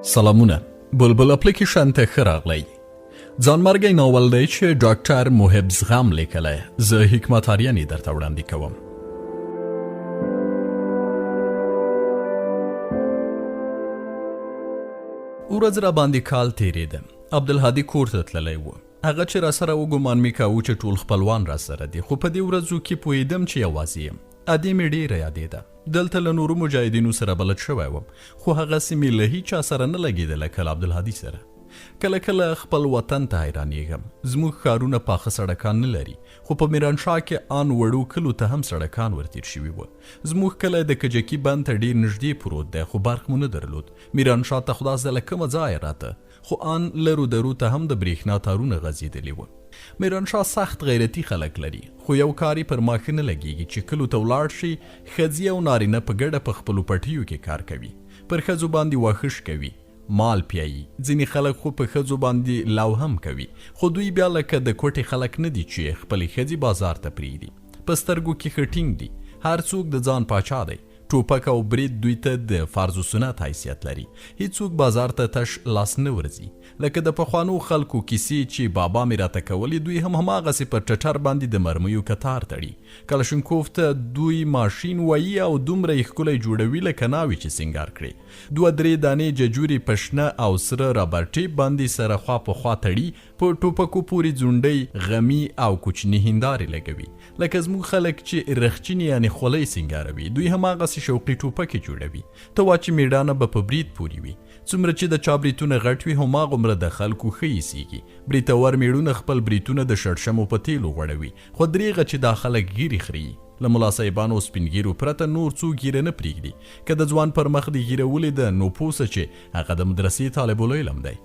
سلامونه، بلبل اپلیکیشن ته ښه راغلی. ځانمرګی ناول دی چې ډاکټر محب زغم لیکلی. زه حکمت آریان یې درته وړاندې کوم. ورځ را باندې کال تېرېده. عبدالهادي کور ته تللی و. هغه چې راسره و ګمان مې کاوه چې ټول خپلوان راسره دي، خو په دې ورځو کې پوهېدم چې یوازې یم. ادې مې ډېره یادېده. دلته له نورو مجاهدینو سره بلد شوی وم، خو هغسې مې له هیچا سره نه لګېده لکه له عبدالهادي سره. کله کله خپل وطن ته حیرانېږم. زموږ ښارونه پاخه سړکان نه لري، خو په میرانشاه کې آن وړو کلو ته هم سړکان ورتېر شوي وو. زموږ کلی د کجکي بند ته ډېر نږدې پروت دی، خو برق مو نه درلود. میرانشاه ته خدا زده له کومه ځایه راته، خو آن لرو درو ته هم د برېښنا تارونه غځېدلي وو. میرانشاه سخت غیرتي خلک لري، خو یو کار یې پر ما ښه نه لګېږي چې کلو ته ولاړ شي، ښځې او نارینه په ګډه په خپلو پټیو کې کار کوي، پر ښځو باندې واښه شکوي، مال پیایي، ځینې خلک خو په ښځو باندې لو هم کوي، خو دوی بیا لکه د کوټې خلک نه دي چې خپلې ښځې بازار ته پرېږدي. په سترګو کې ښه ټینګ دي، هر څوک د ځان پاچا دی، ټوپک او برید دوی ته د فرض و سنت حیثیت لري. هیڅوک بازار ته تش لاس نه ورځي. لکه د پخوانو خلکو کیسې چې بابا مې راته کولې، دوی هم هماغسې پر ټټر باندې د مرمیو کتار تړي. کلشنکوف ته دوی ماشین وایي او دومره یې ښکلی جوړوي لکه ناوې چې سینګار کړې. دوه درې دانې ججورې په شنه او سره رابر ټیپ باندې سره خوا په خوا تړي، په ټوپکو پورې ځونډۍ، غمي او کوچني هیندارې لګوي. لکه زموږ خلک چې رخچینې یعنې خولۍ سینګاروي، دوی هماغسې شوقي ټوپکې جوړوي. ته وا چې میړانه به په برید پورې وي. څومره چې د چا بریتونه غټ وي، هماغومره د خلکو ښه ایسیږي. بریتور میړونه خپل بریتونه د شړشمو په تیلو غوړوي، خو دریغه چې دا خلک ږیرې خریي. له ملا صاحبانو او سپین ږیرو پرته نور څوک ږیره نه پریږدي. که د ځوان پر مخ دې ږیره ولیده، نو پوه سه چې هغه د مدرسې طالب العلم دی.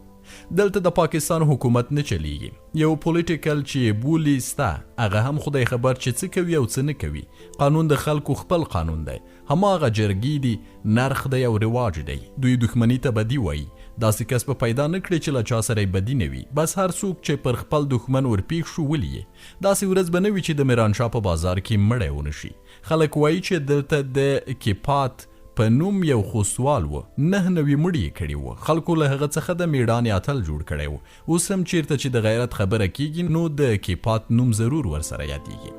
دلته د پاکستان حکومت نه چلیږي. یو پولیټیکل چې یې بولي سته، هغه هم خدای خبر چې څه کوي او څه نه کوي. قانون د خلکو خپل قانون دی، هماغه جرګې دي، نرخ دی او رواج دی. دوی دښمني ته بدي وایي. داسې کس به پیدا نه کړې چې له چا سره یې بدي نه وي. بس هر څوک چې پر خپل دښمن ورپېښ شو ولي یې. داسې ورځ به نه وي چې د میرانشاه په بازار کې مړی ونه شي. خلک وایي چې دلته د کیپات په نوم یو خوستوال و، 99 مړي یې کړي وو. خلکو له هغه څخه د میړانې اتل جوړ کړی و. اوس هم چیرته چې د غیرت خبره کیږي نو د کیپات نوم ضرور ورسره یادیږي.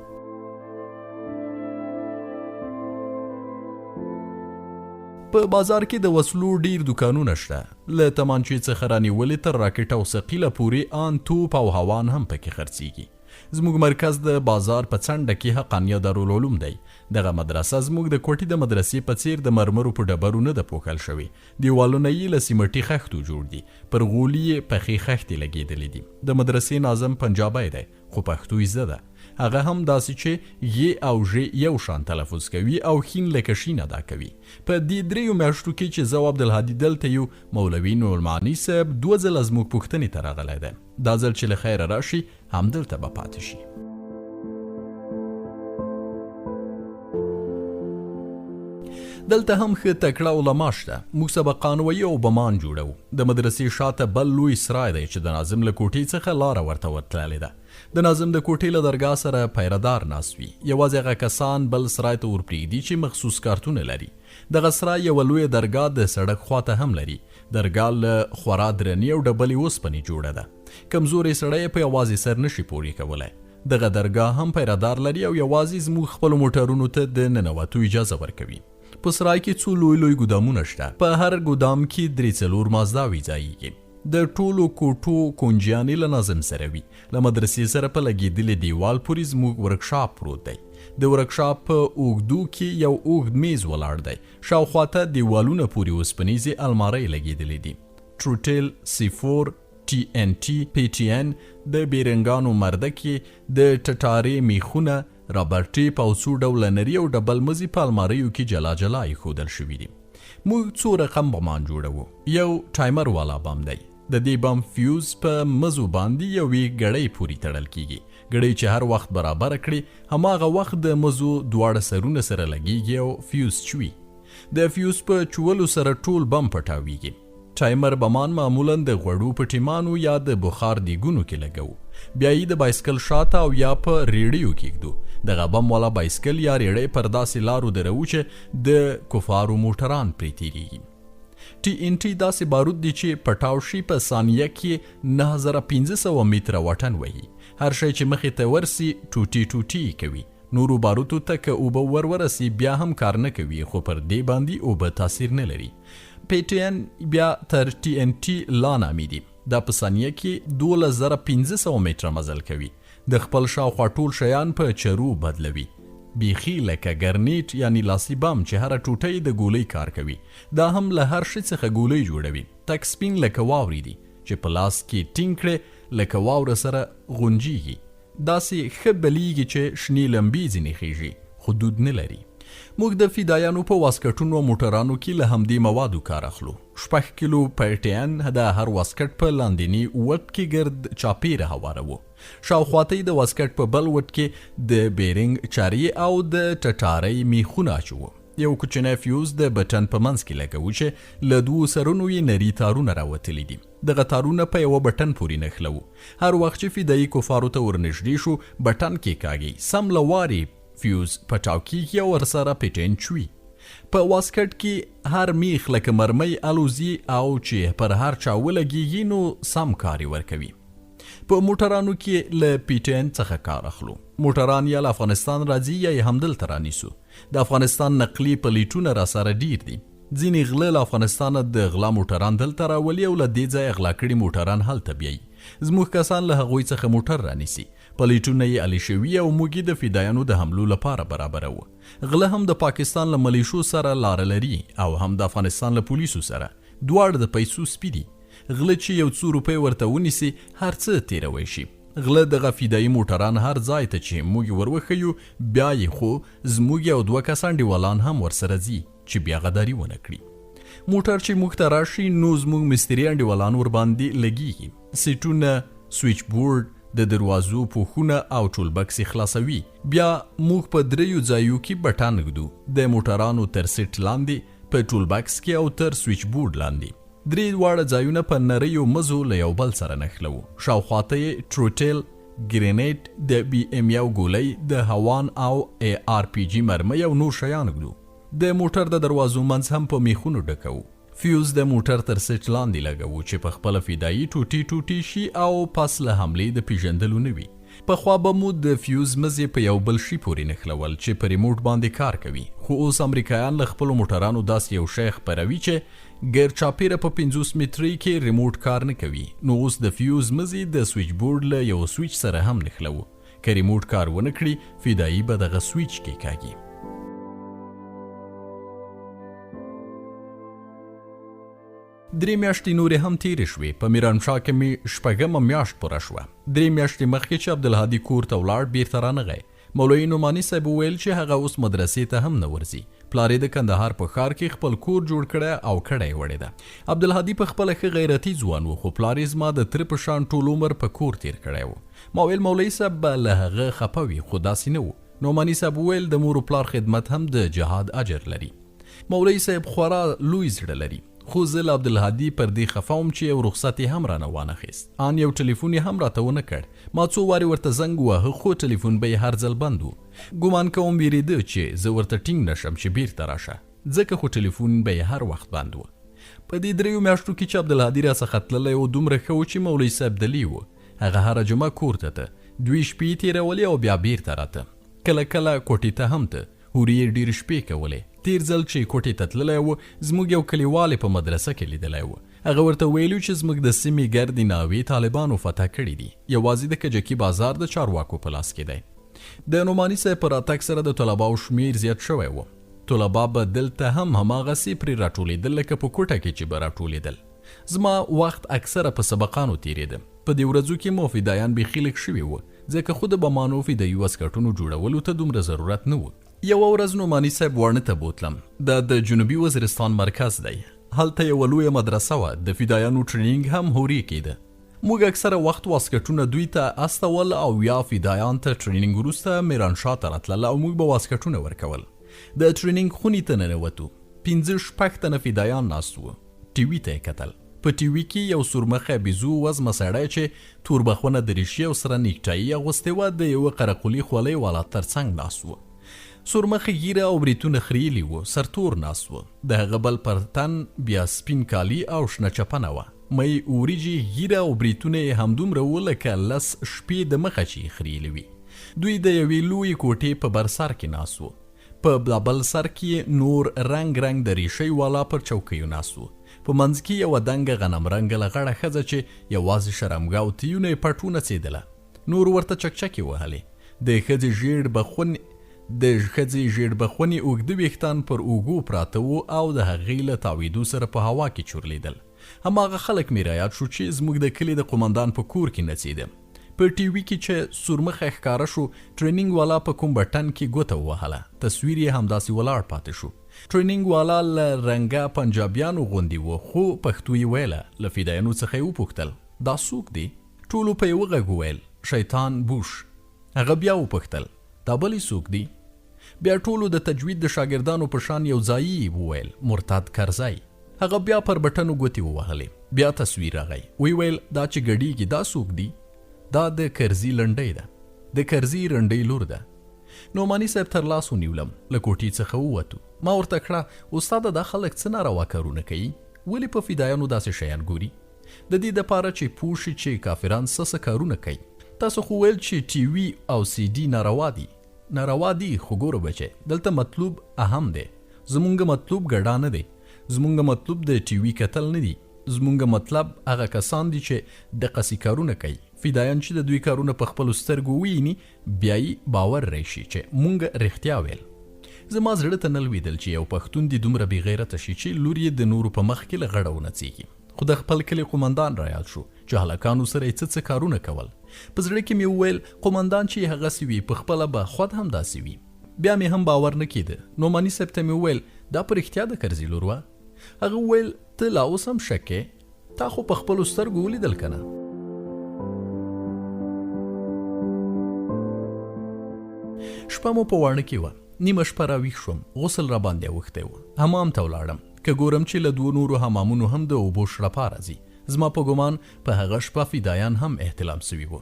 په بازار کې د وسلو ډیر دوکانونه شته. له تمانچې څخه رانیولې تر راکټ او ثقیله پورې آن توپ او هوان هم پکې خرڅیږي. زموږ مرکز د بازار په څنډه کې حقانیه دارالعلوم دی. دغه مدرسه زموږ د کوټې د مدرسې په څیر د مرمرو په ډبرو نه ده پوښل شوې. دیوالونه یې له سیمټي خښتو جوړ دي. پر غولي یې پخې خښتې لګېدلې دي. د مدرسې ناظم پنجابی دی، خو پښتو یې زده ده. هغه هم داسې چې ی او ژ یو شان تلفظ کوي او ښین لکه شین ادا کوي. په دې درېیو میاشتو کې چې زه او عبدالهادي دلته یو، مولوي نورماني صاحب دوه ځله زموږ پوښتنې ته راغلی دی. دا ځل چې له خیره راشي، همدلته به پاتې شي. دلته هم ښه تکړه علما شته. موږ سبقان وایو او بمان جوړوو. د مدرسې شاته بل لوی سرای دی چې د ناظم له کوټې څخه لاره ورته ورتللې ده. د ناظم د کوټې له درګاه سره پیره دار ناست وي. یوازې هغه کسان بل سرای ته ورپرېږدي چې مخصوص کارتونه لري. دغه سرای یوه لویه درګاه د سړک خواته هم لري. درګاه له خورا درنې او ډبلې اوسپنې جوړه ده. کمزوری سړی یې په یوازې سر نه شي پورې کولای. دغه درګاه هم پیره دار لري او یوازې زموږ خپلو موټرونو ته د ننوتو اجازه ورکوي. په سرای کې څو لوی لوی ګودامونه شته. په هر ګودام کې درې څلور مازداوې ځایېږي. د ټولو کوټو کونجیانې له ناظم سره وي. له مدرسې سره په لګېدلي دیوال پورې زموږ ورکشاپ پروت دی. د ورکشاپ په اوږدو کې یو اوږد میز ولاړ دی. شاوخوا ته دیوالونه پورې اوسپنیزې المارۍ لګېدلې دي. ټروټیل، سي فور، ټي ان ټي، پي ټي ان، د بیرنګانو مردکې، د ټټارې میخونه، رابر ټیپ او څو ډوله نري او ډبل مزي په الماریو کې جلا جلا ایښودل شوي دي. موږ څو رقم بمان جوړوو. یو ټایمر والا بم دی. د دې بم فیوز په مزو باندې یوې ګړۍ پورې تړل کیږي. ګړۍ چې هر وخت برابره کړې، هماغه وخت د مزو دواړه سرونه سره لګیږي او فیوز چوي. د فیوز په چولو سره ټول بم پټاویږي. ټایمر بمان معمولا د غوړو په ټیمانو یا د بخار دیګونو کې لګوو. بیا یې د بایسکل شاته او یا په ریړیو کې ږدو. دغه بم والا بایسکل یا ریړۍ پر داسې لارو دروو چې د کفارو موټران پرې تیریږي. ټي ان ټي داسې بارود دي چې پټاو شي په ثانیه کې 9500 متره واټن وهي. هر شی چې مخې ته ورسي ټوټې ټوټې یې کوي. نورو باروتو ته که اوبه ور ورسي بیا هم کار نه کوي خو پر دې باندې اوبه تاثیر نه لري. پي ټي ان بیا تر ټي ان ټي لا نامي دي. دا په ثانیه کې 12500 متره مزل کوي. د خپل شاوخوا ټول شیان په چرو بدلوي. بیخي لکه ګرنیټ یعنی لاسي بم چې هره ټوټه یې د ګولۍ کار کوي. دا هم له هر شي څخه ګولۍ جوړوي. تک سپین لکه واورې دي چې په لاس کې ټینګ کړې لکه واوره سره غونجیږي. داسې ښه بلیږي چې شنې لمبې ځینې خیژي خو دود نه لري. موږ د فدایانو په واسکټونو او موټرانو کې له همدې موادو کار اخلو. شپږ کیلو پرټین د هر واسکټ په لاندیني وټ کې ګرد چاپیره هواروو. شاوخوا ته یې د واسکټ په بل وټ کې د بیرینګ چرې او د ټټارۍ میخونه اچوو. یو کوچنی فیوز د بټن په منځ کې لګوو چې له دوو سرونو یې نري تارونه راوتلي دي. دغه تارونه په یوه بټن پورې نښلوو. هر وخت چې فدایي کفارو ته ورنږدې شو، بټن کېکاږي، سم له وارې فیوز پټاو کېږي او ورسره پټین چوي. په واسکټ کې هر میخ لکه مرمۍ الوزي او چې پر هر چا ولګېږي نو سم کار یې ورکوي. په موټرانو کې له پي ټي ان څخه کار اخلو. موټران یا له افغانستان راځي یا یې همدلته رانیسو. د افغانستان نقلي پلیټونه راسره ډېر دي. ځینې غله له افغانستانه د غلا موټران دلته راولي او له دې ځایه غلا کړي موټران هلته بیایي. زموږ کسان له هغوی څخه موټر رانیسي، پلیټونه یې الیشوي او موږ یې د فدایانو د حملو لپاره برابروو. غله هم د پاکستان له ملیشو سره لاره لري او هم د افغانستان له پولیسو سره. دواړه د پیسو سپي دي. غله چې یو څو روپۍ ورته ونیسي، هر څه تېروی شي. غله دغه فدایي موټران هر ځای ته چې موږ یې وروښیو، بیا یې خو زموږ یو دوه کسه انډیوالان هم ورسره ځي. چې بیا غداري ونه کړي. موټر چې موږ ته راشي نو زموږ مستري انډیوالان ورباندې لګیږي. سیټونه، سویچ بورډ، د دروازو پوښونه او ټول بکس یې خلاصوي. بیا موږ په دریو ځایو کې بټن ږدو، د موټرانو تر سیټ لاندې، په ټول بکس کې او تر سویچ بورډ لاندې. درې واړه ځایونه په نریو مزو له یو بل سره نښلوو. شاوخوا ته یې ټروټیل، ګرینیټ، د بي ایم یو ګولۍ، د هوان او ای آر پي جي مرمۍ او نور شیان ږدو. د موټر د دروازو منځ هم په میخونو ډکوو. فیوز د موټر تر سیټ لاندې لګوو چې په خپله فدایي ټوټې ټوټې شي او پس له حملې د پیژندلو نه وي. پخوا به مو د فیوز مزې په یو بل شي پورې نښلول چې په ریموټ باندې کار کوي، خو اوس امریکایان له خپلو موټرانو داسې یو شی خپروي چې ګر چاپیره په 50 مترۍ کې ریموټ کار نه کوي، نو اوس د فیوز مزې د سویچ بورډ له یو سویچ سره هم نښلوو. که ریموټ کار ونه کړي فدایي به دغه سویچ کېکاږي. درې میاشتې نورې هم تېرې شوې. په میرانشاه کې مې شپږمه میاشت پوره شوه. درې میاشتې مخکې چې عبدالهادي کور ته ولاړ بیرته رانغی. مولوي نعماني صاحب وویل چې هغه اوس مدرسې ته هم نه ورځي. پلار یې د کندهار په ښار کې خپل کور جوړ کړی او کډه یې وړې ده. عبدالهادي په خپله ښه غیرتي ځوان و، خو پلار یې زما د تره په شان ټول عمر په کور تېر کړی و. ما ویل مولوي صاحب به له هغه خپه وي، خو داسې نه و. نعماني صاحب وویل د مور و پلار خدمت هم د جهاد اجر لري. مولوي صاحب خورا لوی زړه لري، خو زه له عبدالهادي پر دې خفه وم چې یو رخصت یې هم رانه وانخیست. آن یو ټلیفون یې هم راته ونه کړ. ما څو وارې ورته زنګ وواهه، خو ټلیفون به یې هر ځل بند و. ګومان کوم ویریده چې زه ورته ټینګ نه شم چې بیرته راشه، ځکه خو ټلیفون به یې هر وخت بند و. په دې دریو میاشتو کې چې عبدالهادي راڅخه تللی و، دومره ښه و چې مولوي صاحب دلې و. هغه هره جمعه کور ته ته، دوې شپې یې تېرولې او بیا بیرته راته. کله کله کوټې ته هم ته. هورې یې ډېرې شپې کولې. تېر ځل چې کوټې ته تللی و، زموږ یو کلیوال یې په مدرسه کې لیدلی و. هغه ورته ویلي چې زموږ د سیمې ګردې ناوې طالبانو فتح کړې دي، یوازې د کجکي بازار د چارواکو په لاس کې دی. د نعماني صاحب په راتګ سره د طلباو شمېر زیات شوی و. طلبا به دلته هم هماغسې پرې راټولېدل لکه په کوټه کې چې به راټولېدل. زما وخت اکثره په سبقانو تېرېده. په دې ورځو کې مو فدایان بیخي لږ شوي وو، ځکه خو د بمانو فدایي واسکټونو جوړولو ته دومره ضرورت نه و. یوه ورځ نعماني صاحب واڼه ته بوتلم. دا د جنوبي وزیرستان مرکز دی. هلته یوه لویه مدرسه وه، د فدایانو ټریننګ هم هورې کېده. موږ اکثره وخت واسکټونه دوی ته استول او یا فدایان تر ټریننګ وروسته میرانشاه ته راتلل او موږ به واسکټونه ورکول. د ټریننګ خونې ته ننوتو. پنځه شپږ تنه فدایان ناست وو. ټي وي ته یې کتل. په ټي وي کې یو سورمخی بیزو وزمه سړی چې توربخونه دریشي او سره نیکټایي اغوستې وه د یوه قرقلي خولۍ والا تر څنګ ناست و. سورمخي ږیره او بریتونه خریلي وو، سرتور ناست و. د هغه بل پر تن بیا سپین کالي او شنه چپنه وه. مۍ وریجې، ږیره او بریتونه یې همدومره وو لکه لس شپې د مخه چې یې خریلي وي. دوی د یوې لویې کوټې په بر سر کې ناست وو. په بل سر کې یې نور رنګ رنګ دریشۍ والا پر چوکیو ناست وو. په منځ کې یوه دنګه غنم رنګه لغړه ښځه چې یوازې شرمګاه او تیونه یې پټ وو نڅېدله. نورو ورته چکچکې وهلې. د ښځې ژېړ بخونې د ښځې ژېړ بخونې اوږده ویښتان پر اوږو پراته وو او د هغې له تاوېدو سره په هوا کې چورلېدل. هماغه خلک مې رایاد شو چې زموږ د کلي د قومندان په کور کې نڅېده. په ټي وي کې چې سورمخی ښکاره شو، ټریننګ والا په کوم بټن کې ګوته ووهله، تصویر یې همداسې ولاړ پاتې شو. ټریننګ والا له رنګه پنجابیانو غوندې و، خو پښتو یې ویله. له فدایانو څخه یې وپوښتل، دا څوک دي؟ ټولو په یوه غږ وویل، شیطان بوش. هغه بیا وپوښتل، دا بل څوک دي؟ بیا ټولو د تجوید د شاګردانو په شان یو ځایي وویل، مرتد کرزی. هغه بیا پر بټنو ګوتې ووهلې. بیا تصویر راغی. ویې ویل، دا چې ګډېږي دا څوک دي؟ دا د کرزي لنډۍ ده. د کرزي رنډۍ لور ده. نعماني صاحب تر لاس ونیولم. له کوټې څخه ووتو. ما ورته کړه، استاده دا خلک څه ناروا کارونه کوي؟ ولې په فدایانو داسې شیان ګوري؟ د دې دپاره چې پوه شي چې کافران څه څه کارونه کوي. تاسو خو ویل چې ټي وي او سي ډي ناروا دي. ناروا دي خو ګوره بچی دلته مطلوب اهم دی. زمونږ مطلوب ګډا نه دی. زمونږ مطلوب د ټي وي کتل نه دي. زمونږ مطلب هغه کسان دي چې دقسې کارونه کوي. فدایان چې د دوی کارونه په خپلو سترګو وویني بیا یي باور راشي چې مونږ رښتیا ویل. زما زړه ته نه لویدل چې یو پښتون دې دومره بې غیرته شي چې لور یې د نورو په مخ کې له غړه ونڅیږي. خو د خپل کلي قومندان را یاد شو چې هلکانو سره یې څه څه کارونه کول. په زړه کې مې وویل قومندان چې یې هغسې وي په خپله به خود هم داسې وي. بیا مې هم باور نه کېده. نعماني صاحب ته مې وویل دا په رښتیا د کرزي لور وه؟ هغه وویل ته لا اوس هم شک کې؟ تا خو په خپلو سترګو ولیدل کنه. شپه مو په واڼه کې وه. نیمه شپه راویښ شوم. غسل راباندې اوښتی و. حمام ته ولاړم. که ګورم چې له دوو نورو حمامونو هم د اوبو شړپا راځي. زما په ګمان په هغه شپه فدایان هم احتلام سوي وو.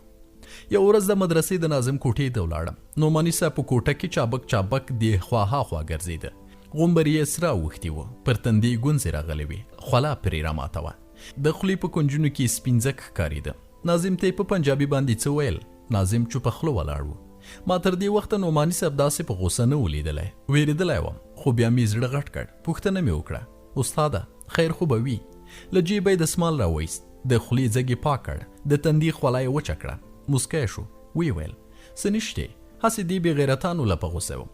یوه ورځ د مدرسې د ناظم کوټې ته ولاړم. نعماني صاحب په کوټه کې چابک چابک دې خوا ها خوا ګرځېده. غومبري یې سره اوښتي وو، پر تندي یې ګونځې راغلې وې، خوله پرې راماته وه. د خولې په کونجونو کې سپین ځک ښکارېده. ناظم ته یې په پنجابي باندې څه ویل. ناظم چوپه خوله ولاړ و. ما تر دې وخته نعماني صاحب داسې په غوسه نه و لیدلی. وېرېدلی وم، خو بیا مې زړه غټ کړ. پوښتنه مې وکړه، استاده! خیر خو به وي؟ له جېبه یې دستمال راوایست، د خولې ځګ یې پاک کړ، د تندي خوله یې وچه کړه. موسکی شو، ویې ویل، څه نشته، هسې دې بې غیرتانو له په غوسه وم.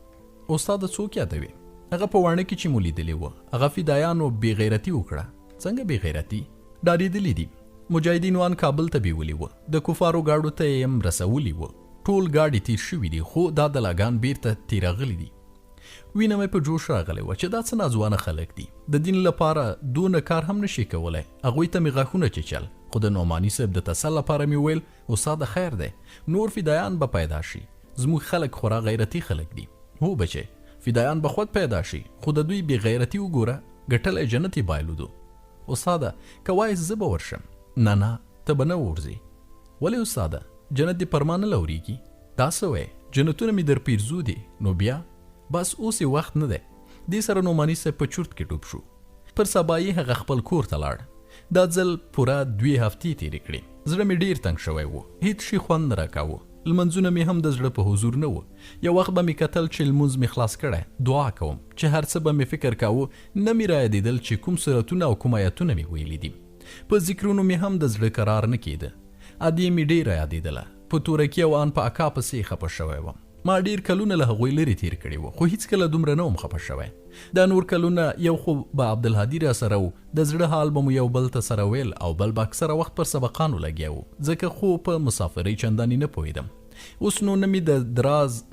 استاده څوک یادوې؟ هغه په واڼه کې چې مو لیدلي وو، هغه فدایانو بې غیرتي وکړه. څنګه بې غیرتي؟ ډارېدلي دي. مجاهدینو ان کابل ته بیولي وو، د کفارو ګاډو ته یې هم رسولي وو. ټول ګاډي تېر شوي دي، خو دا دلاګان بېرته ترې راغلي دي. وینه مې په جوش راغلې وه چې دا څه ناځوانه خلک دي، د دین لپاره دونه کار هم نه شي کولی. هغوی ته مې غاښونه چیچل، خو د نعماني صاحب د تسل لپاره مې وویل، استاده خیر دی، نور فدایان به پیدا شي، زموږ خلک خورا غیرتي خلک دي. هو بچې، فدایان به خود پیدا شي، خو د دوی بې غیرتي وګوره، ګټلی جنت یې بایلودو. استاده که وایې زه به ورشم. نه نه، ته به نه ورځې. ولې استاده، جنت دې پر ما نه لورېږي؟ دا څه وایې، جنتونه مې در پیرزو دي، نو بیا؟ بس اوس یې وخت نه دی. دې سره نعماني صاحب په چورت کې ډوب شو. پر سبا یې هغه خپل کور ته لاړ. دا ځل پوره دوې هفتې تېرې کړې. زړه مې ډېر تنګ شوی و. هېڅ شي خوند نه راکاوه. لمنځونه مې هم د زړه په حضور نه وو. یو وخت به مې کتل چې لمونځ مې خلاص کړی، دعا کوم، چې هر څه به مې فکر کاوه، نه مې رایادېدل چې کوم سورتونه او کوم ایتونه مې ویلي دي. په ذکرونو مې هم د زړه کرار نه کېده. ادې مې ډېره یادېدله. په تورکي او آن په اکا پسې خپه شوی وم. ما ډېر کلونه له هغوی لرې تېر کړي وو، خو هېڅکله دومره نه وم خپه شوی. دا نور کلونه یو خو به عبدالهادي راسره و، د زړه حال به مو یو بل ته سره ویل او بل به اکثره وخت پر سبقانو لګیا و، ځکه خو په مسافرۍ چندانې نه پوهېدم. اوس نو نه مې د دراز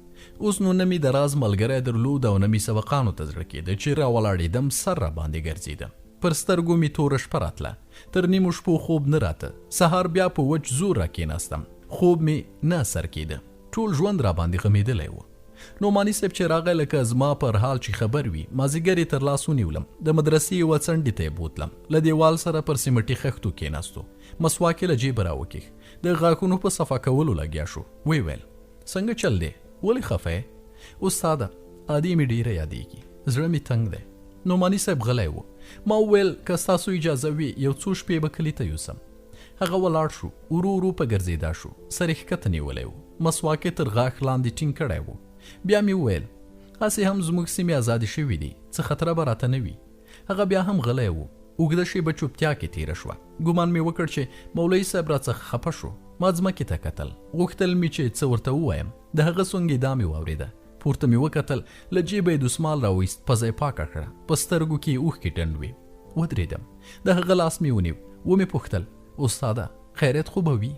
اوس نو نه مې د راز ملګری درلود او نه مې سبقانو ته زړه کېده، چې راولاړېدم سر راباندې ګرځېده. پر سترګو مې توره شپه راتله. تر نیمو شپو خوب نه راته. سهار بیا په وچ زور راکېناستم. خوب مې نه سر کېده. ټول ژوند راباندې غمېدلی و. نعماني صاحب چې راغی لکه زما پر حال چې خبر وي، مازیګر یې تر لاس ونیولم، د مدرسې یوه څنډې ته یې بوتلم، له دېوال سره پر سیمټي خښتو کېناستو، مسواک یې له جېبه راوکېښ، د غاښونو په صفا کولو لګیا شو، ویې ویل، څنګه چل دی؟ ولې خفه یې؟ استاده! ادې مې ډېره یادېږي، زړه مې تنګ دی. نعماني صاحب غلی و. ما وویل که ستاسو اجازه وي یو څو شپې به کلي ته یوسم. هغه ولاړ شو، ورو ورو په ګرځېدا شو، سر یې ښکته نیولی و، مسواک یې تر غاښ لاندې ټینګ کړی و. بیا مې وویل هسې هم زموږ سیمې ازادې شوې دي، څه خطره به راته نه وي. هغه بیا هم غلی و. اوږده شېبه چوپتیا کې تېره شوه. ګومان مې وکړ چې مولوي صاحب راڅخه خپه شو. ما ځمکې ته کتل، غوښتل مې چې څه ورته ووایم. د هغه سونګېدا مې واورېده. پورته مې وکتل، له جېبه یې دوسمال راوایست، پزه یې پاکه کړه، په سترګو کې یې اوښکې ډنډ وې. ودرېدم، د هغه لاس مې ونیو، ومې پوښتل، استاده خیریت خو به وي؟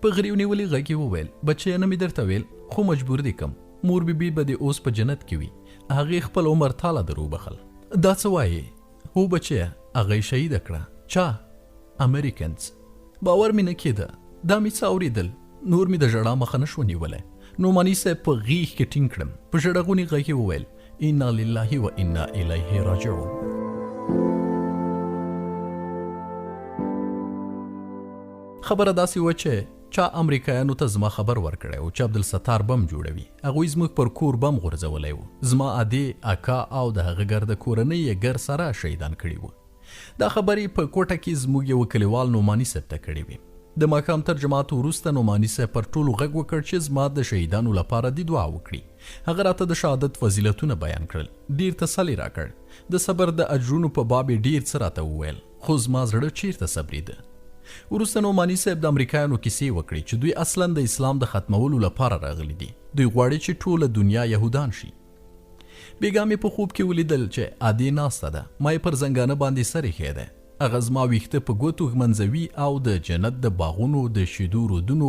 په غریو نیولي غږ یې وویل، بچیه نه مې درته ویل، خو مجبور دې کم، مور بي بي به دې اوس په جنت کې وي، هغې خپل عمر تاله در وبخل. دا څه وایې؟ هو بچیه، هغه یې شهیده کړه. چا؟ امریکنز. باور مې نه کېده، دا مې څه اورېدل، نور مې د ژړا مخه نه شوه نیولی. نعماني صاحب په غېږ کې ټینګ کړم، په ژړغوني غږ یې وویل، انا لله و انا الیه راجعون. خبره داسې وه چې چا امریکایانو ته زما خبر ورکړی و چې عبدالستار بم جوړوي. هغوی زموږ پر کور بم غورځولی و. زما ادې، اکا او د هغه ګرده کورنۍ یې ګر سره شهیدان کړي وو. دا خبرې په کوټه کې زموږ یوه کلیوال نعماني صاحب ته کړې وې. د ماښام تر جماعت وروسته نعماني صاحب پر ټولو غږ وکړ چې زما د شهیدانو لپاره دې دعا وکړي. هغه راته د شهادت فضیلتونه بیان کړل، ډیر تسل یې راکړ، د صبر د اجرونو په باب یې ډیر څه راته وویل، خو زما زړه چیرته صبرېده. وروسته نعماني صاحب د امریکایانو کیسې وکړې چې دوی اصلا د اسلام د ختمولو لپاره راغلي دي، دوی غواړي چې ټوله دنیا یهودان شي. بیګا مې په خوب کې ولیدل چې ادې ناسته ده، ما یې پر زنګانه باندې سر ایښی دی. هغه زما ویښته په ګوتو ږمنځوي او د جنت د باغونو، د شیدو رودونو،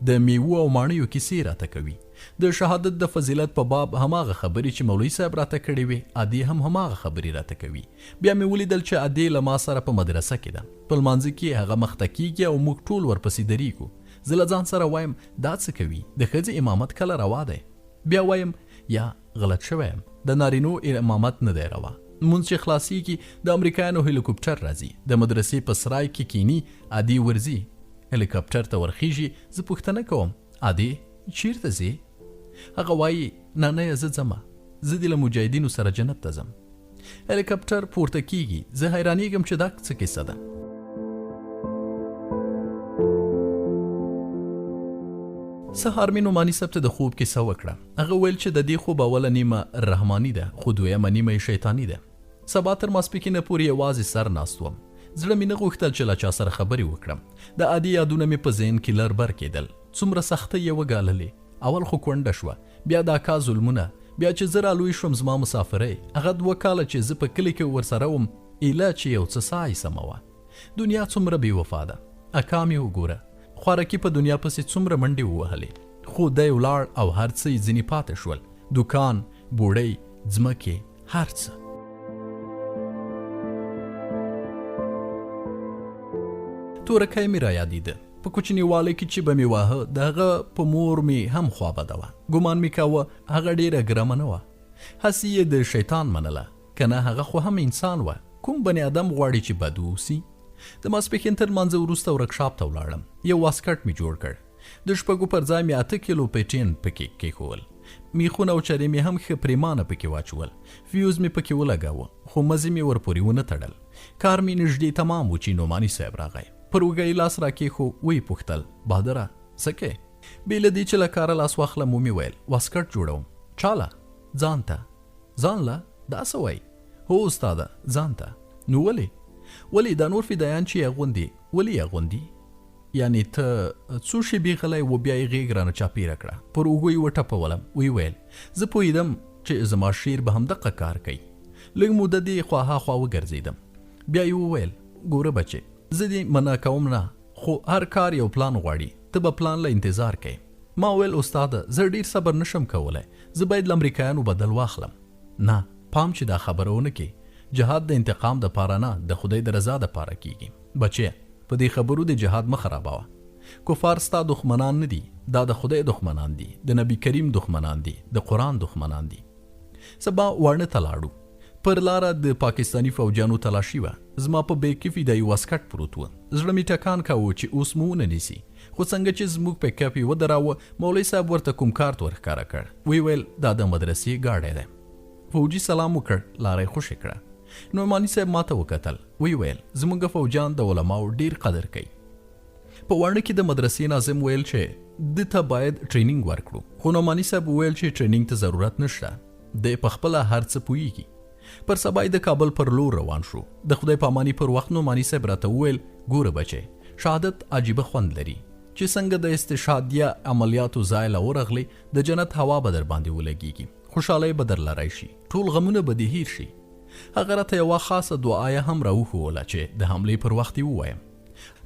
د میوو او ماڼیو کیسې راته کوي. د شهادت د فضیلت په باب هماغه خبرې چې مولوي صاحب راته کړې وې، ادې هم هماغه خبرې راته کوي. بیا مې ولیدل چې ادې له ما سره په مدرسه کې ده. په لمانځه کې هغه مخته کیږي او موږ ټول ورپسې درېږو. زه له ځان سره وایم دا څه کوي، د ښځې امامت کله روا دی؟ بیا وایم یا غلط شوی یم، د نارینو امامت نه دی روا. لمونځ چې خلاصیږي د امریکایانو هلیکوپټر راځي، د مدرسې په سرای کې کینی، ادې ورځي هلیکوپټر ته ورخیږي. زه پوښتنه کوم، ادې چیرته ځې؟ هغه وایي نه نه زه ځمه، زه دې له مجاهدینو سره جنت ته ځم. هلیکوپټر پورته کیږي، زه حیرانیږم چې دا څه کیسه ده. سهار مې نعماني صاحب ته د خوب کیسه وکړه. هغه ویل چې د دې خوب اوله نیمه رحماني ده، خو دویمه نیمه یې شیطاني ده. سبا تر ماسپښینه پورې یوازې سر ناست وم. زړه مې نه غوښتل چې له چا سره خبرې وکړم. د عادي یادونه مې په ذهن کې لر بر کېدل. څومره سختۍ یې وګاللې. اول خو کونډه شوه، بیا د اکا ظلمونه، بیا چې زه رالوی شوم زما مسافرۍ، هغه 2 کاله چې زه په کلي کې ورسره وم، ایله چې یو څه ساه یې سمه وه. دنیا څومره بې وفا ده. اکا مې وګوره، خوارکي په دنیا پسې څومره منډې ووهلې، خو دی ولاړ او هر څه یې ځینې پاتې شول، دوکان، بوړۍ، ځمکې، هر څه. تورکی مې رایادېده. په کوچنیوالي کې چې به مې واهه، د هغه په مور مې هم خوا بده وه. ګومان مې کاوه هغه ډېره ګرمه نه وه، هسې یې د شیطان منله، که نه هغه خو هم انسان وه. کوم بني ادم غواړي چې بد واوسي؟ د ماسپښین تر لمانځه وروسته ورکشاپ ته ولاړم. یو واسکټ مې جوړ کړ. د 6 پر ځای مې 8 کیلو پیټین پکې کېښوول. میخونه او چرې مې هم ښه پرېمانه پکې واچول. فیوز مې پکې ولګاوه، خو مزې مې ورپورې ونه تړل. کار مې نږدې تمام و چې نعماني صاحب راغی. پر اوږه یې لاس راکېښو، ویې پوښتل، بهادره څه کوې؟ بې له دې چې له کاره لاس واخلم ومې ویل، واسکټ جوړوم. چاله؟ ځان ته. ځان له؟ دا څه وایي؟ هو استاده، ځان ته. نو ولې؟ ولې دا نور فدایان چې یې اغوندي، ولې یې اغوندي؟ یعنې ته څو شېبې غلی و، بیا یې غېږ رانه چاپېره کړه، پر اوږو یې وټپولم. ویې ویل، زه پوهېدم چې زما شعر به همدقه کار کوي. لږ موده دې خوا ها خوا وګرځېدم. بیا یې وویل، ګوره بچې، زه دې منع کوم نه، خو هر کار یو پلان غواړي، ته به پلان له انتظار کوې. ما ویل، استاده زه ډېر صبر نشم کولی، زه باید له امریکایانو بدل واخلم. نه، پام چې دا خبره ونه کې، جهاد د انتقام د پاره نه، د خدای د رضا د پاره کیږي. بچیه، په دې خبرو د جهاد مه خرابوه. کفار ستا دښمنان نه دي، دا د خدای دښمنان دي، د نبی کریم دښمنان دي، د قرآن دښمنان دي. سبا واڼه ته لاړو. پر لاره د پاکستاني فوجیانو تلاشي وه. زما په بیګ کې فدايي واسکټ پروت و. زړه مې ټکان کاوه چې اوس مو ونه نیسي. خو څنګه چې زموږ پک اپ یې ودراوه، مولوي صاحب ورته کوم کارت ورښکاره کړ. ویې ویل، دا د مدرسې ګاډی دی. فوجي سلام وکړ، لاره یې خوشې کړه. نعماني صاحب ماته وکتل، ویې ویل، زموږ فوجیان د علماوو ډېر قدر کوي. په واڼه کې د مدرسې ناظم ویل چې ده ته باید ټریننګ ورکړو، خو نعماني صاحب ویل چې ټریننګ ته ضرورت نشته، دی په خپله هر څه پوهیږي. پر سبا د کابل پر لور روان شو. د خدای پاماني پر وخت نعماني صاحب راته وویل، ګوره بچی، شهادت عجیبه خوند لري. چې څنګه د استشهادیه عملیاتو ځای له ورغلې، د جنت هوا به درباندې ولګیږي، خوشحالۍ به درله راشي، ټول غمونه به دې هیر شي. هغه راته یوه خاصه دعایه هم راوښووله چې د حملې پر وخت یې ووایم.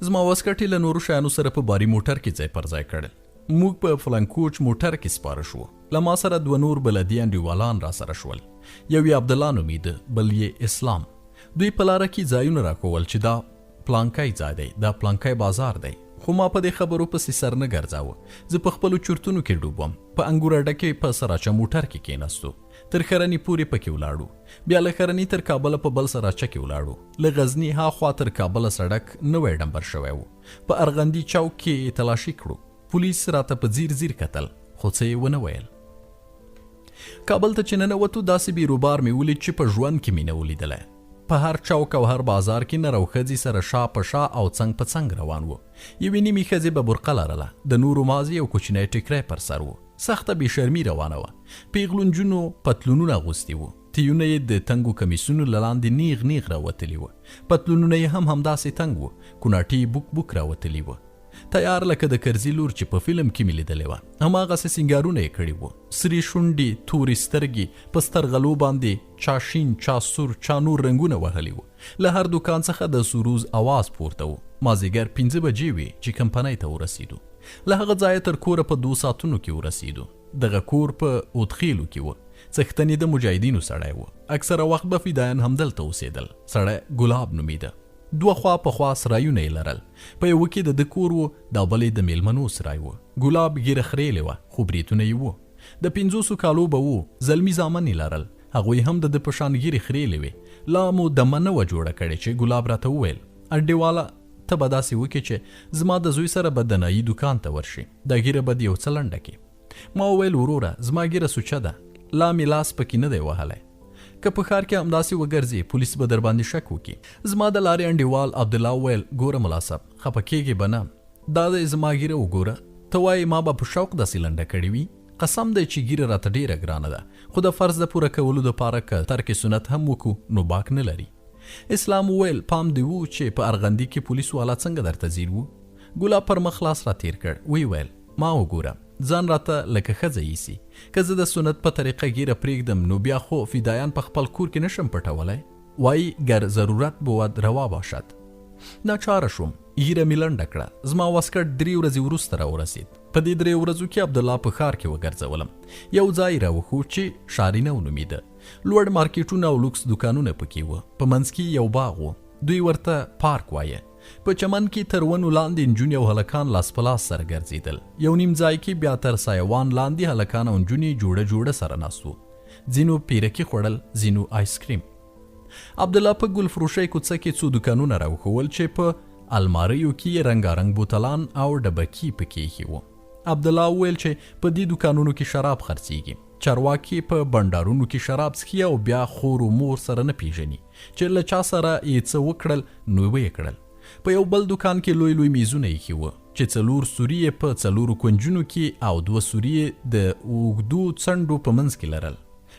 زما واسکټ یې له نورو شیانو سره په باري موټر کې ځای پر ځای کړل. موږ په فلنکوچ موټر کې سپاره شوو. له ما سره دوه نور بلدي انډیوالان راسره شول. یو یې عبدالله نومېده، بل یې اسلام. دوی په لاره کې ځایونه راښوول چې دا پلانکی ځای دی، دا پلانکی بازار دی. خو ما په دې خبرو پسې سر نه ګرځاوه. زه په خپلو چورتونو کې ډوب وم. په انګور اډه کې په سراچه موټر کې کېناستو. تر ښرنې پورې پکې ولاړو. بیا له ښرنې تر کابله په بل سراچه کې ولاړو. له غزني ها خوا تر کابله سړک نوی ډمبر شوی و. په ارغندي چوک کې یې تلاشي کړو. پولیس راته په ځیر ځیر کتل، خو څه یې ونه ویل. کابل ته چې ننوتو، داسې بیروبار مې ولید چې په ژوند کې مې نه و لیدلی. په هر چوک او هر بازار کې نر او ښځې سره شا په شا او څنګ په څنګ روان وو. یوې نیمې ښځې به برقه لرله، د نورو مازې یو کوچنی ټیکری پر سر و. سخته بې شرمي روانه وه. پېغلو نجونو پتلونونه اغوستي وو. تیونه یې د تنګو کمیسونو له لاندې نیغ نیغ راوتلي وو. پتلونونه یې هم همداسې تنګ وو. کوناټي یې بوک بوک راوتلي وو. تیار لکه د کرزي لور چې په فلم کې مې لیدلې وه، هماغسې سینګارونه یې کړي وو. سرې شونډې، تورې سترګې، په سترغلو باندې چا شین، چا سور، چا نور رنګونه وهلي وو. له هر دوکان څخه د سروز اواز پورته و. مازیګر 5 بجې وې چې کمپنۍ ته ورسېدو. له هغه ځایه تر کوره په 2 ساعتونو کې ورسېدو. دغه کور په اوتخېلو کې و. څښتن یې د مجاهدینو سړی و. اکثره وخت به فدایان همدلته اوسېدل. سړی ګلاب نومېده. دوه خوا په خوا سرایونه یې لرل. په یوه کې د ده کور و، دا بل یې د مېلمنو سرای و. ګلاب ږیره خرېیلې وه، خو برېتونه یې وو. د 50 کالو به و، زلمي زامن یې لرل. هغوی هم د ده په شان ږیرې خرېیلې وې. لا مو دمه نه وه جوړه کړې چې ګلاب راته وویل، انډیواله! ته به داسې وکې چې زما د زوی سره به د نايي دوکان ته ورشې، دا ږیره به دې یو څه لنډه کړې. ما وویل، وروره! زما ږیره سوچه ده، لا مې لاس پکې نه دی وهلی. که په ښار کې همداسې وګرځې، پولیس به درباندې شک وکړي. زما د لارې انډیوال عبدالله وویل، ګوره ملا صاحب، خپه کېږې به نه، دا دی زما ږیره وګوره، ته وایې ما به په شوق داسې لنډه کړې وي؟ قسم دی چې ږیره راته ډېره ګرانه ده، خو د فرض د پوره کولو دپاره که ترک سنت هم وکړو نو باک نه لري. اسلام وویل، پام دې وو چې په ارغندي کې پولیس والا څنګه درته ځیر وو؟ ګلاب پر مخ لاس راتېر کړ، ویې ویل، ما وګوره، ځان راته لکه ښځه ایسي. که زه د سنت په طریقه ږیره پرېږدم نو بیا خو فدایان په خپل کور کې نشم پټولی. وایي ګر ضرورت بود روا باشد. ناچاره شوم، ږیره مې لنډه کړه. زما واسکټ 3 ورځې وروسته راورسېد. په دې 3 ورځو کې عبدالله په ښار کې وګرځولم. یو ځای یې راوښود چې ښاري نو نومېده. لوړ مارکیټونه او لوکس دوکانونه پکې وو. په منځ کې یو باغ و، دوی ورته پارک وایه. په چمن کې تر ونو لاندې نجونې او هلکان لاس په لاس سره ګرځېدل. یو نیم ځای کې بیا تر سایوان لاندې هلکان او نجونې جوړه جوړه سره ناست وو. ځینو پیرکي خوړل، ځینو آیسکریم. عبدالله په ګل فروشۍ کوڅه کې څو دوکانونه راوښوول چې په الماریو کې یې رنګارنګ بوتلان او ډبکي پکې ایښي وو. عبدالله وویل چې په دې دوکانونو کې شراب خرڅېږي. چارواکي په بنډارونو کې شراب څښي او بیا خور و مور سره نه پیژني، چې له چا سره یې څه وکړل نو ویې کړل. په یو بل دوکان کې لوی لوی میزونه ایښي وو چې 4 سوري یې په 4 کونجونو کې او 2 سوري یې د اوږدو څنډو په منځ کې لرل.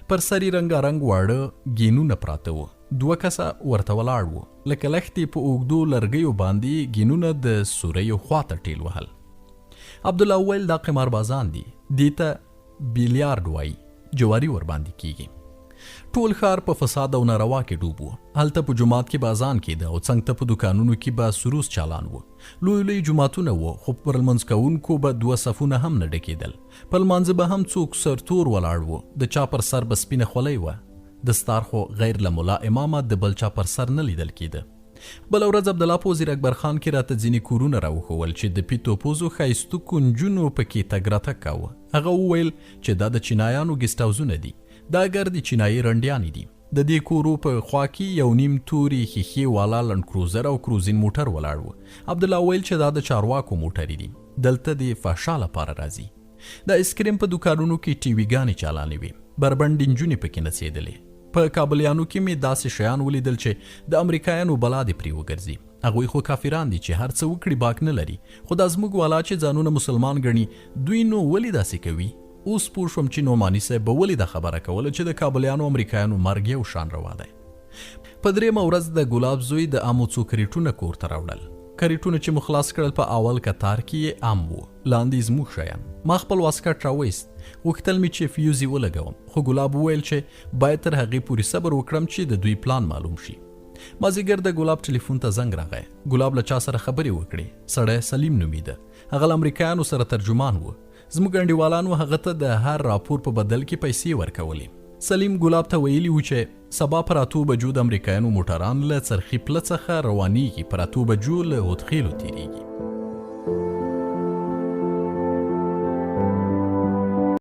پر سر یې رنګارنګ واړه ګینونه پراته وو. 2 کسه ورته ولاړ وو، لکه لښتې په اوږدو لرګیو باندې یې ګینونه د سوریو خواته ټیل وهل. عبدالله وویل، دا قماربازان دي، دې ته بیلیارډ وایي، جواري ورباندې کیږي. ټول ښار په فساد او ناروا کې ډوب و. هلته په جومات کې به اذان کېده او څنګ ته په دوکانونو کې به سروز چالان و. لوی لوی جوماتونه وو، خو پر لمونځ کوونکو به 2 صفونه هم نه ډکېدل. په لمانځه به هم څوک سرتور ولاړ و، د چا پر سر به سپینه خولۍ وه. دستار خو غیر له ملا امامه د بل چا پر سر نه لیدل کېده. بله ورځ عبدالله په وزیر اکبر خان کې راته ځینې کورونه راوښوول چې د پیتو پوزو ښایستوکو نجونو پکې تګ راتګ کاوه. هغه وویل چې دا د چینایانو ګیسټ هاوسونه دي، دا ګردې چینایي رنډیانې دي. د دې کورو په خوا کې یو نیم تورې ښیښې والا لنډکروزر او کروزین موټر ولاړ و. عبدالله ویل چې دا د چارواکو موټرې دي، دلته د فحشا لپاره راځي. د ایسکریم په دوکانونو کې ټي وي ګانې چالانې وې، بربنډې نجونې پکې نڅېدلې. په کابلیانو کې مې داسې شیان ولیدل چې د امریکایانو بلا دې پرې وګرځي. هغوی خو کافران دي چې هر څه وکړي باک نه لري، خو دا زموږ والا چې ځانونه مسلمان ګڼي دوی نو ولې داسې کوي؟ اوس پوه شوم چې نعماني صاحب به ولې دا خبره کوله چې د کابلیانو او امریکایانو مرګ یو شان روا دی. په درېیمه ورځ د ګلاب زوی د امو څو کریټونه کور ته راوړل. کریټونه چې مو خلاص کړل په اول کتار کې یې ام وو، لاندې زموږ شیان. ما خپل واسکټ راوایست، غوښتل مې چې فیوز یې ولګوم، خو ګلاب وویل چې باید تر هغې پورې صبر وکړم چې د دوی پلان معلوم شي. مازیګر د ګلاب ټلیفون ته زنګ راغی. ګلاب له چا سره خبرې وکړې. سړی سلیم نومېده. هغه له امریکایانو سره ترجمان و. زموږ انډیوالانو هغه ته د هر راپور په بدل کې پیسې ورکولې. سلیم ګلاب ته ویلي وو چې سبا پر اتو بجو د امریکایانو موټران له څرخي پله څخه روانیږي، پر اتو بجو له هوتخېلو تېرېږي.